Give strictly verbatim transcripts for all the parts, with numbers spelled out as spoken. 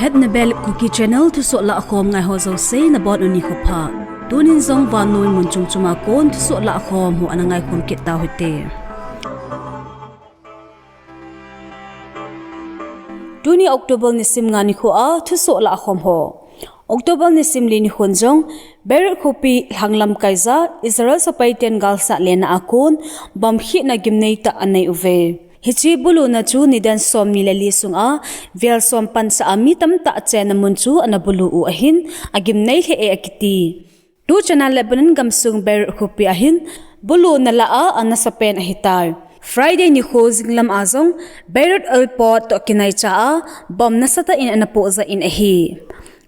At Nabel Kuki Channel thusoh lahkhom ngai ho jouse nabonun nikho pha. Tunin jong vannoi mun chom chom a kon thusoh lahkhom ho ana ngaikhom kit tau hite. Tuni October nisim nga nikho a thusoh lahkhom ho. October nisim li nikhon jong Beirut khopi lhanglam kaija Israel sepai ten galsat lena a kon bomb khehna gimnei tah anei uve. Hiche buluna chu nidan somni le li sunga vel som pansa a mi tamtah chenna mun chu ana bulu u ahin, agimnei lheh e akiti. Tuchana Lebanon gamsung Beirut khopi ahin buluna lah a anasapen ahitai. Friday nikho jinglam a jong Beirut airport toh kinaicha a bomb nasatah in anapohjah in ahi.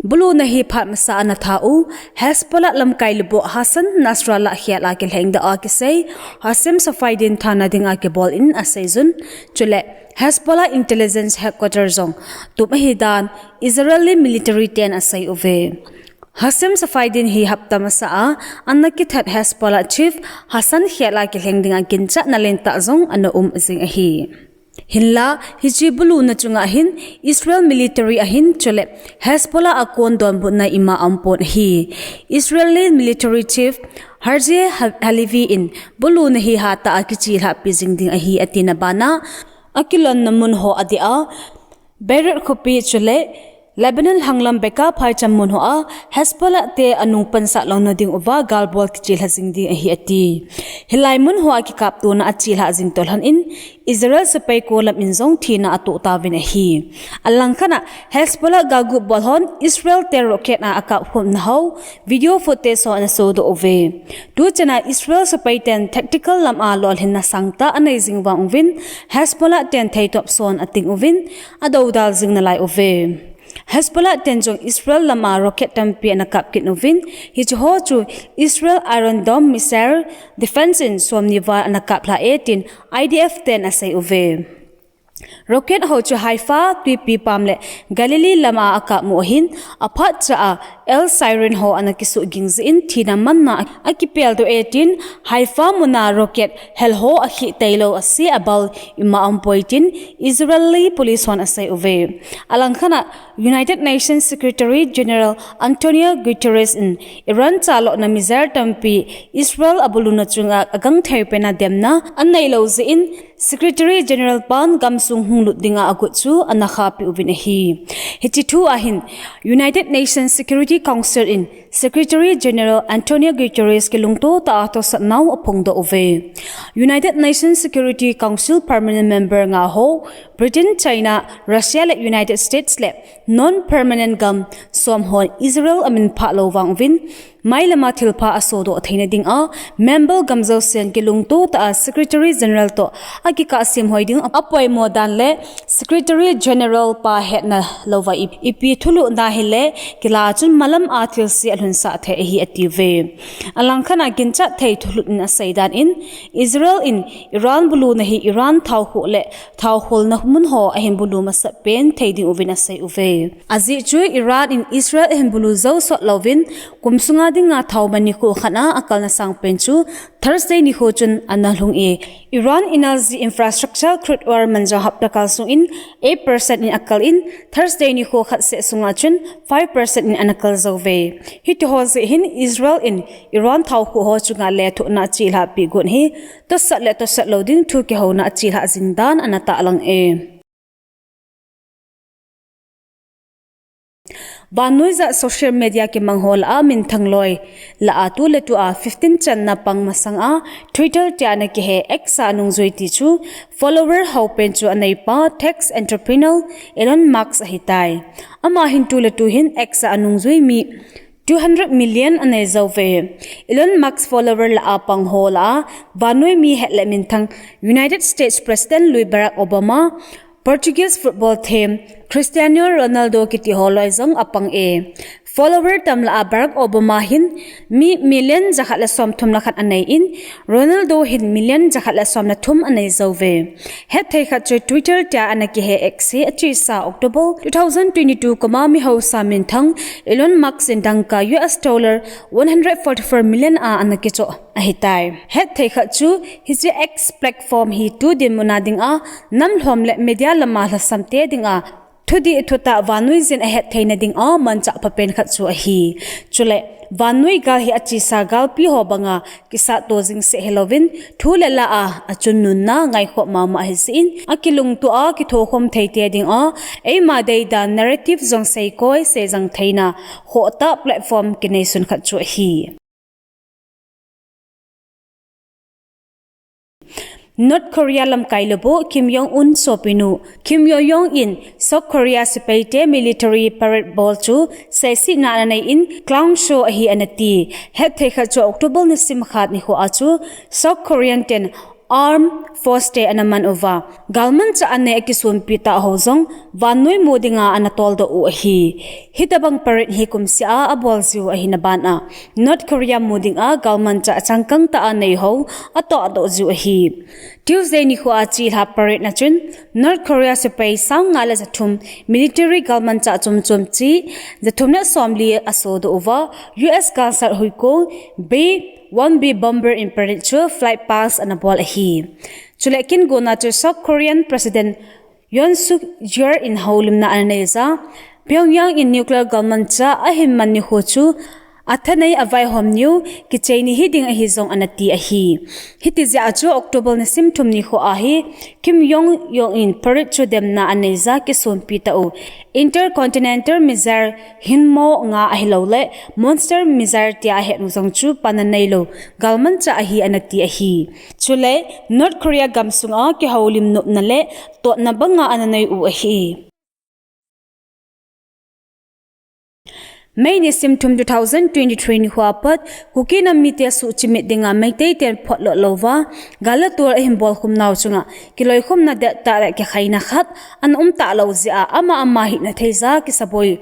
Buluna hi phat masa a anatha u Hezbollah lamkai lubuh Hassan Nasrallah khel a kilhengdoh a kisei Hashem Safieddine thana dinga kibol in aseijun, chule Hezbollah intelligence headquarter jong tum ahidan Israeli military ten asei uve. Hashem Safieddine hi hapta masa a ana kithat Hezbollah chief Hassan khel a kilheng dinga ginchatna lentah jong ana um jing ahi. Hinla, hiche buluna chunga hin Israel military ahin chule Hezbollah a kon donbutna ima aumpon ahi. Israeli military chief Herzi Ha-, Halevi in buluna hi hatah a kichelhahpi jing ding ahi atina bana, akilonna mun ho adeh a Beirut khopi chule Lebanon lhanglam Bekaa phaicham mun hoa Hezbollah te anung pansah louna ding uva galbol kichelha jing ding ahi ati. Hilai mun hoa kikaptona achelhah jing toh lhon in Israel sepai ko lam in jong thina atoh tauvin ahi. Alangkhat a Hezbollah galguh bol hon Israel te rocket a akapkhumna ho video footage ho anasodoh uve. Tuchana Israel sepai ten tactical lam a lolhinna sangtah anei jing vang uvin Hezbollah ten theitop son ating uvin adoudal jing nalai uve. Hezbollah ten jong Israel lam a rocket tampi anakap kit uvin, hiche ho chu Israel Iron Dome missile defense in somni val anakap lhah e tin I D F ten asei uve. Rocket ho chu Haifa, Tuipi Pam le Galilee lam a akap mu ahin, aphat cha a El Siren ho anakisuh ging jeh in thina manna akipeldoh e tin, Haifa mun a rocket hel ho akhih tailou ase abal ima aumpoi tin Israeli police hon asei uve. Alangkhat a United Nations Secretary General Antonio Guterres in Iran chalona missile tampi Israel abuluna chunga agangthei pena demna anei lou jeh in Secretary General pan gamsung hunglut dinga agot chu anakhahpi uvin ahi. Hiche thu ahin United Nations Security Council in Secretary General Antonio Guterres kilungto tah a tosatnau aphongdoh uve. United Nations Security Council Permanent Member nga ho, Britain, China, Russia le United States le non-permanent gam som hon Israel amin phah lou vang uvin, mailama thilpha asodoh theina dinga member gam jousen kilungto tah a Secretary General toh akikah semhoi ding apoimo dan le Secretary General pa hetna louva i-, ipi thulhuhna hile kila chun malam a thilse alhunsah thei ahi atiuve. Alangkhat a ginchat thei thulhut in aseidan in Israel in Iran buluna hi Iran thaokhoh le thaokholna mun ho ahin bulu masat pen thei ding uvin asei uve. Ajeh chu Iran in Israel ahin bulu jou sot louvin kum sunga dinga thaoman nikho khat a akalna sangpen chu Thursday nikho chun ana lhung e. Iran energy infrastructure crude oil manjang hapta kal sungin eight percent in akal in Thursday nikho khat seh sunga chun five percent in ana kal jouve. Hitiho jeh hin Israel in Iran thaokhoh ho chunga lethuhna achelhahpi got hi tosat le tosat lou ding thu kihouna achelhah jing dan ana tahlang e. Vannoija social media kimang ho lah a minthang loi lah a tuletu a fifteen channa pang masanga Twitter tia ana kihe X a anungjui ti chu follower haopen chu aneipa tech entrepreneur Elon Musk ahitai. Ama hin tuletu hin X a anungjui mi two hundred million anei jouve. Elon Musk follower lah a pang ho lah a vannoi mi het le minthang United States President lui Barack Obama, Portuguese football them Cristiano Ronaldo kiti ho loi jong apang e. Follower tam lah a Barack Obama hin mi million jakhat le somthum le khat anei in, Ronaldo hin million jakhat le som le thum anei jouve. Hetthei khat chu Twitter tia ana kihe X hi achesa October two thousand twenty-two kum a mi haosa minthang Elon Musk in dangka U S dollar one hundred forty-four million a ana kichoh ahitai. Hetthei khat chu hiche X platform hi tu dinmun a dinga namlhom le media lama lhasamte dinga Thudih thutah vannoi jin ahet theina dinga manchah phapen khat chu ahi. Chule, vannoi gal hi achesa galpi ho banga kisatto jing seh hilouvin, thu le la a achungnunna ngaikhom mama ahi jeh in, akilungtoh a kithokhom thei te dinga, eima deidan narrative jong seikoi seijang theina khohtah platform kineisun khat chu ahi. North Korea lamkai lubuh Kim Jong Un sopinu Kim Yo Jong in South Korea sepaite military parade bol chu seisetna ana nei in clown show ahi ana ti. Hetthei khat chu October nisim khat nikho a chu South Korean ten armed force te ana man uva, galmanchah anei akisonpi tah ho jong vannoi mu dinga ana toldoh u ahi. Hitobang parade hi kumseh a abol jiu ahina bana North Korea mu dinga galmanchah changkang tah a nei ho atohdoh jiu ahi. Tuesday nikho a chelha parade na chun North Korea sepai sang nga le jathum military galmanchah chomchom che jathum le somli asodoh uva, U S galsat huikong B one B bomber in parade chu flight past ana bol ahi. Chule kingona chu South Korean President Yoon Suk Yeol in houlimna ana neija, Pyongyang in nuclear galmanchah ahin man nikho chu athanei avaihom niu kichai ni hiding ahi jong ana ti ahi. Hiti jeh a chu October nisim thum nikho a hi Kim Jong Yo in parade chu demna aneija kisonpi tah u Intercontinental Missile Hwinmo nga ahilouleh Monster Missile tia ahet u jong chu pan aneilou galmanchah ahi ana ti ahi. Chule North Korea gamsunga kihoulim nopna le totna banga ana nei u ahi. May nisim thum two thousand twenty-three nikho a pat Kuki nam mite suhchimit dinga Meitei ten photlo louva gal le tol ahin bolkhum nau chunga kiloikhomna dettah le kikhaina khat ana um talou jeh a ama ama hina theija kisaboi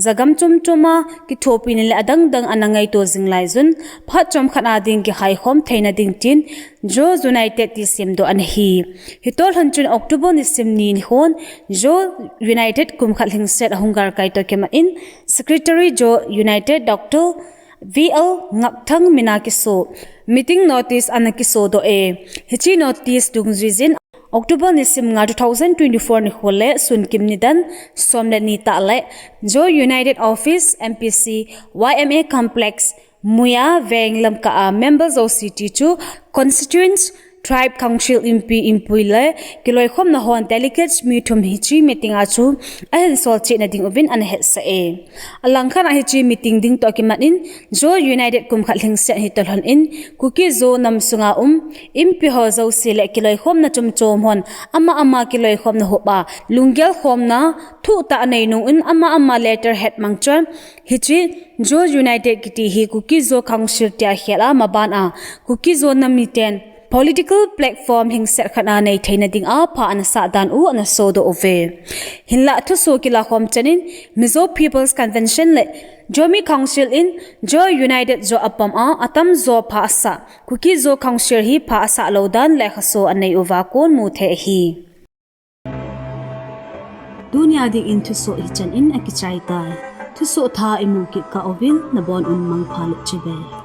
jagam chomchom a kithopina le adangdang ana ngaito jing laijun phat chomkhat a ding kikhaikhom theina ding tin Zo United ti semdoh ana hi. Hitobang chun October nisim ni nikhon Zo United kum khat lhingset ahung galkai toh kimat in Secretary Zo United Doctor V L Ngakthang mina kiso meeting notice ana kisodoh e. Hiche notice dungjuijin October nisim nga two thousand twenty-four nikho le sunkim nidan som le ni tah le Zo United Office, M P C, Y M A Complex, Muya Veng lamkah a member jouse ti chu Constituent Tribe Council inpi inpui le kiloikhomna hon delegates mi thum hiche meeting a chu ahin sol cheh na ding uvin ana hetsah e. Alangkhat a hiche meeting ding toh kimat in Zo United kum khat lhingset hi tolhon in Kuki Zo nam sunga um inpi ho jouse le kiloikhomna chomchom hon ama ama kiloikhomna hup a lunggel khomna thuhtah anei nung in ama ama letterhead mangchan hiche Zo United kiti hi Kuki Zo Council tia khel a maban a Kuki Zo nam miten political platform lhingset khat a nei theina dinga pha ana sah dan u ana sodoh uve. Hinlah thusoh kilakhom chan in Mizo People's Convention le Zomi Council in Zo United joh apam a atamjo pha asah Kuki Zo Council hi pha asah lou dan lekhaso anei uva kon mu thei ahi. Tunia dingin thusoh hichan in akichai tai. Thusoh thah imu kit kah uvin nabon un mangpha le chibai.